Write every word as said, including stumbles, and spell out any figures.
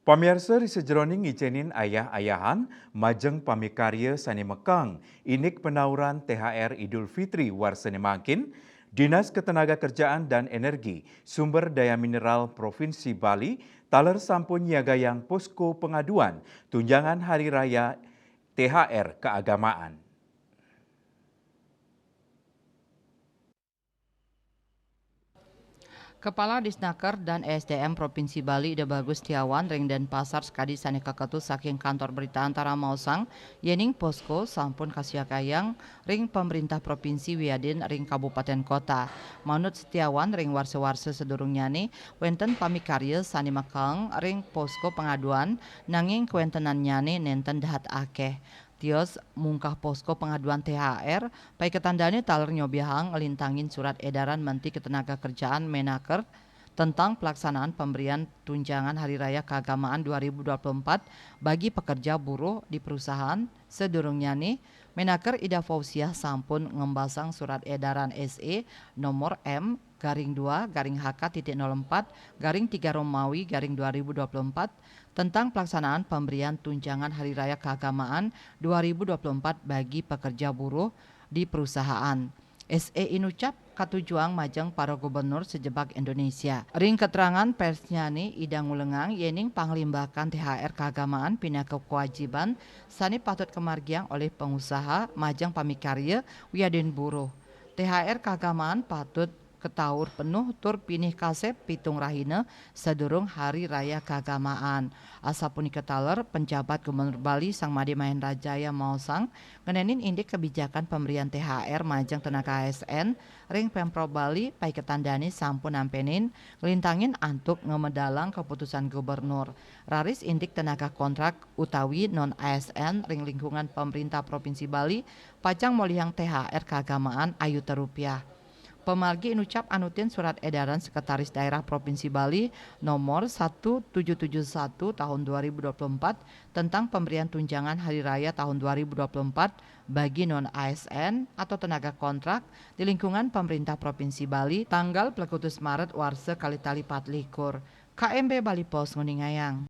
Pamiarsa, ri sajeroning ngicénin ayah-ayahan majeng pamikarya sané mekeng indik penauran T H R Idul Fitri warsané mangkin, Dinas Ketenagakerjaan dan Energi Sumber Daya Mineral Provinsi Bali taler sampun nyiagayang posko pengaduan tunjangan hari raya T H R keagamaan. Kepala Disnaker dan S D M Provinsi Bali Ida Bagus Setiawan ring Denpasar sakadi sané kaketus saking Kantor Berita Antara maosang, yéning posko sampun kasiagayang ring pamréntah provinsi wiadin ring kabupatén kota. Manut Setiawan, ring warsa-warsa sadurungnyané wénten pamikarya sané mekeng ring posko pengaduan, nanging kawéntenannyané nénten dahat akéh. Tios mungkah posko pengaduan T H R, paiketandané taler nyobiahang nglintangin surat edaran Menteri Ketenagakerjaan Menaker tentang pelaksanaan pemberian tunjangan hari raya keagamaan dua ribu dua puluh empat bagi pekerja buruh di perusahaan. Sadurungnyané, Menaker Ida Fauziah sampun ngembasang surat edaran S E nomor M garing dua garing H K titik nol empat garing tiga Romawi garing dua ribu dua puluh empat tentang pelaksanaan pemberian tunjangan hari raya keagamaan dua ribu dua puluh empat bagi pekerja buruh di perusahaan. S E inucap katujuang majeng para gubernur sajebag Indonesia. Ring keterangan persnyané Ida ngulengang yéning panglimbakan T H R keagamaan pinaka kewajiban sané patut kamargiang olih pengusaha majeng pamikarya wiadin buruh. T H R keagamaan patut ketaur penuh tur pinih kasép pitung rahina sadurung Hari Raya Keagamaan. Asapunika taler, Penjabat Gubernur Bali Sang Madé Mahendra Jaya maosang, ngenénin indik kebijakan pemberian T H R majeng tenaga A S N ring Pemprov Bali, paiketandané sampun nampénin nglintangin antuk ngamedalang keputusan gubernur. Raris indik tenaga kontrak utawi non A S N ring lingkungan pamréntah Provinsi Bali pacang molihang T H R keagamaan ayuta rupiah. Pamargi inucap anutin surat edaran Sekretaris Daerah Provinsi Bali nomor satu tujuh tujuh satu tahun dua ribu dua puluh empat tentang pemberian tunjangan hari raya tahun dua ribu dua puluh empat bagi non A S N atau tenaga kontrak di lingkungan pamréntah Provinsi Bali tanggal pelekutus Maret warsa kalih tali patlikur. K M B Bali Post nguningayang.